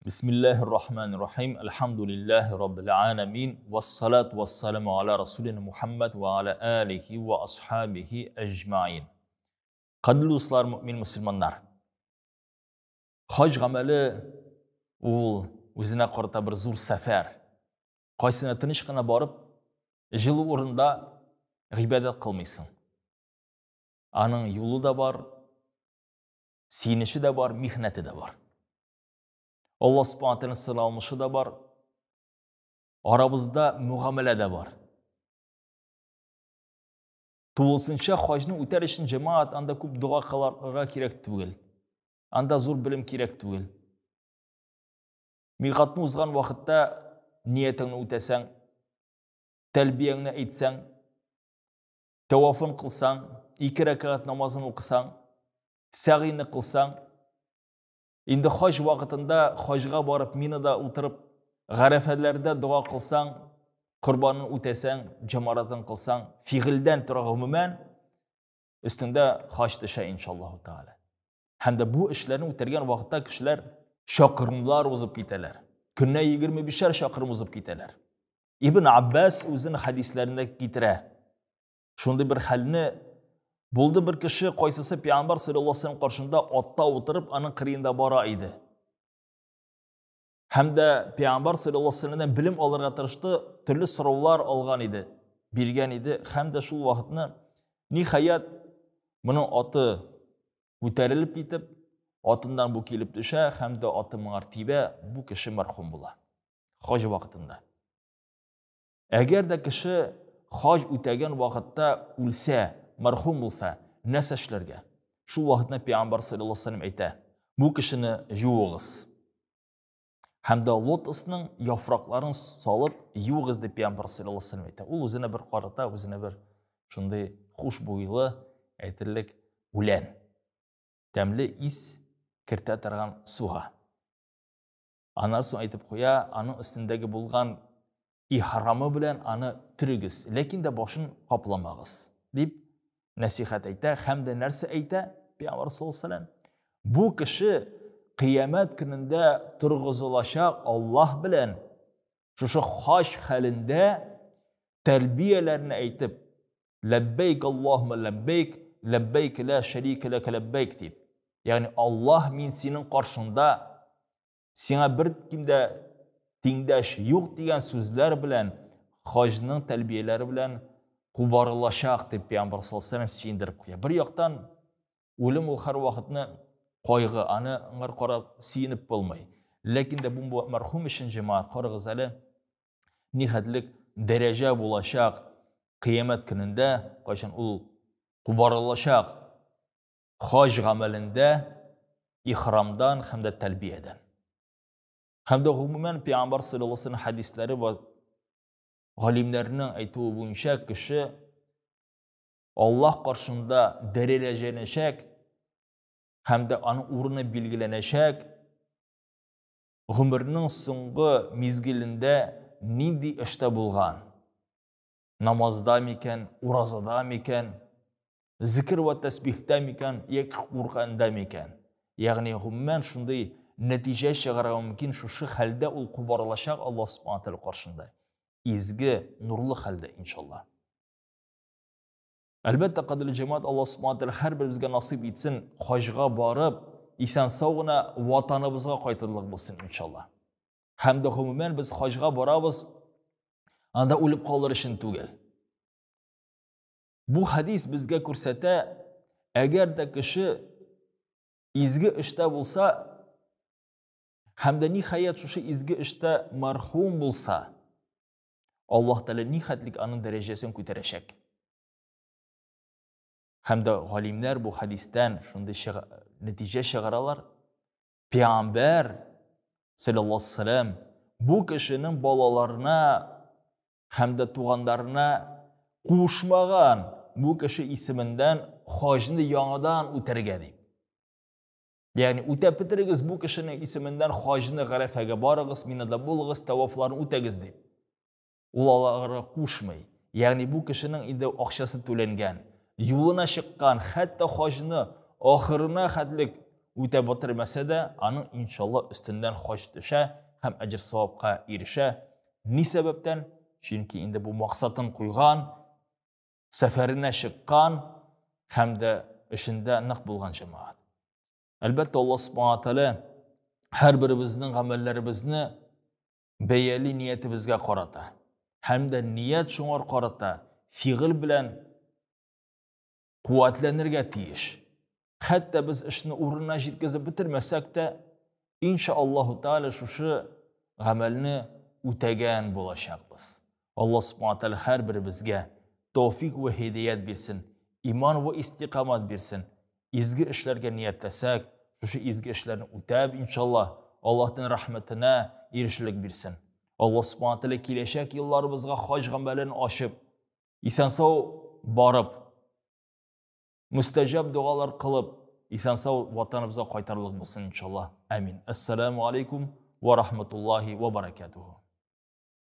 Бисмиллахир рахманир рахим. Альхамдулиллахи раббил аламин. Вассалату вассаламу аля расулина Мухаммад ва аля алихи ва асхабихи әҗмаин. Кадерле дуслар, мөмин мөселманнар. Хаҗ гамәле ул үзенә карата бер зур сәфәр. Кайсына тыныч кына барып, җылы урында гыйбадәт кылмыйсың. Аның юлы да бар, сөенече дә бар, михнәте дә бар. Алла Субхану тәгаләнең сыналмышы да бар. Арабызда мөгамәлә дә бар. Тулысынча хаҗны үтәр өчен җәмәгать анда күп дога кылырга кирәк түгел. Анда зур белем кирәк түгел. Миқатны узган вакытта ниятеңне үтәсәң, тәлбияңне әйтсәң, тәвафын кылсаң, ике рәкәгать намазын укысаң, сәгыйны кылсаң, инде хаҗ вакытында хаҗга барып Минада утырып, Гарәфәләрдә дога кылсаң, корбанын үтәсәң, җамаратын кылсаң, фигыльдән тора гомумән, өстеңдә хаҗ төшә иншаллаһу тааля. Һәм дә бу эшләрне үтәргән вакытта кешеләр чакрымлар узып китәләр. Көненә 25 чакрым узып китәләр. Ибн Аббас үзенең хәдисләрендә китерә. Шундый бер хәлне булды бер кеше, кайсысы пәйгамбәр саллаллаһу алейһи вәсәлләм каршында атта утырып, аның кырыенда бара иде. Һәм дә пәйгамбәр саллаллаһу алейһи вәсәлләмнән белем алырга тырышты, төрле сораулар алган иде, биргән иде. Һәм дә шул вакытны ниһаять моның аты күтәрелеп китеп, атыннан бу килеп төшә һәм дә аты моңар тибә, бу кеше мәрхүм була. Хаҗ вакытында. Әгәр дә кеше хаҗ үтәгән вакытта үлсә, мәрхүм булса, нәрсә эшләргә? Шул вакытны пәйгамбәр саллаллаһу алейһи вәсәлләм әйтә: бу кешене җуыгыз. Һәм дә лотосның яфракларын салып юыгыз дип пәйгамбәр саллаллаһу алейһи вәсәлләм әйтә. Ул үзенә бер карата, үзенә бер шундый хушбуйлы, әйтерлек үлән. Тәмле ис кертә торган суга. Аннан соң әйтеп куя, аның өстендәге булган ихрамы белән аны төрегез, ләкин дә башын капламагыз, дип нәсихәт әйтә һәм дә нәрсә әйтә Пәйгамбәр саллаллаһу алейһи Бу кеше кыямәт көнендә торгызылачак Аллаһ белән шушы хаҗ хәлендә тәлбияләрне әйтеп, ләббәйк Аллаһумма ләббәйк, ләббәйк ла шәрика ләкә ләббәйк дип. Ягъни Аллаһ мин синең каршыңда, сиңа бер кем дә тиңдәш юк дигән сүзләр белән хаҗның тәлбияләре белән кубарылачак дип Пәйгамбәр саллаллаһу алейһи вәсәлләм сөендереп куя. Бер яктан үлем ул һәрвакытны кайгы, аны аңар карап сөенеп булмый. Ләкин дә бу мәрхүм өчен җәмәгать карагыз әле, ни хәтлек дәрәҗә булачак кыямәт көнендә, кайчан ул кубарылачак хаҗ гамәлендә ихрамдан һәм дә тәлбиядән. Һәм дә гомумән Пәйгамбәр саллаллаһу алейһи вәсәлләм хәдисләре ва галимнәрнең әйтүе буенча кеше Аллаһ каршында дәрәҗәләнәчәк һәм дә аның урыны билгеләнәчәк гомернең соңгы мизгелендә нинди эштә булган? Намазда микән, уразада микән, зикр вә тәсбихтә микән, яки Коръәндә микән? Ягъни гомумән шундый нәтиҗә чыгарырга мөмкин, шушы хәлдә ул кубарылачак Аллаһ Субхану тәгалә каршында. Изге, нурлы хәлдә, иншалла. Әлбәттә, кадерле җәмәгать, Аллаһ Субхану тәгалә һәрберебезгә насыйп итсен, хаҗга барып, исән-сау гына ватаныбызга кайтырлык булсын, иншалла. Һәм дә гомумән без хаҗга барабыз, анда үлеп калыр өчен түгел. Бу хәдис безгә күрсәтә, әгәр дә кеше изге эштә булса, һәм дә ниһаять шушы изге эштә мәрхүм булса, Аллаһ Тәгалә нихәтлек аның дәрәҗәсен күтәрәчәк. Һәм дә галимнәр бу хәдистән шундый нәтиҗә чыгаралар. Пәйгамбәр саллаллаһу алейһи бу кешенең балаларына һәм дә туганнарына кушмаган бу кеше исеменнән хаҗны яңадан үтәргә дип. Ягъни үтәп бетерегез бу кешенең исеменнән хаҗны Гарәфәгә барыгыз, Минада булыгыз, тавафларын үтәгез дип. Ул аларга кушмый. Ягъни бу кешенең инде акчасы түләнгән, юлына чыккан, хәтта хаҗны ахырына хәтлек үтәп бетермәсә дә, аның иншалла өстеннән хаҗ төшә һәм әҗер-савапка ирешә. Ни сәбәптән? Чөнки инде бу максатын куйган, сәфәренә чыккан һәм дә эшендә нык булган җәмәгать. Әлбәттә, Аллаһ Субхана Тәгалә һәрберебезнең гамәлләребезне бәяли ниятебезгә карата һәм дә ният шуңар карата фигыль белән куәтләнергә тиеш. Хәтта без эшне урынына җиткезеп бетермәсәк тә, инша Аллаһу Тәгалә шушы гамәлне үтәгән булачакбыз. Аллаһ Субхана Тәгалә һәрберебезгә тәүфик вә һидаят бирсен, иман вә истикамат бирсен. Изге эшләргә ниятләсәк, шушы изге эшләрне үтәп, иншаллаһ, Аллаһның рәхмәтенә ирешерлек бирсен. Аллаһ Субхана Тәгалә киләчәк елларыбызга хаҗ гамәлен ачып, исән-сау барып, мөстәҗаб догалар кылып, исән-сау ватаныбызга кайтарлык булсын, иншаллаһ. Амин. Ассаламу алейкум ва рахматуллахи ва баракатуху.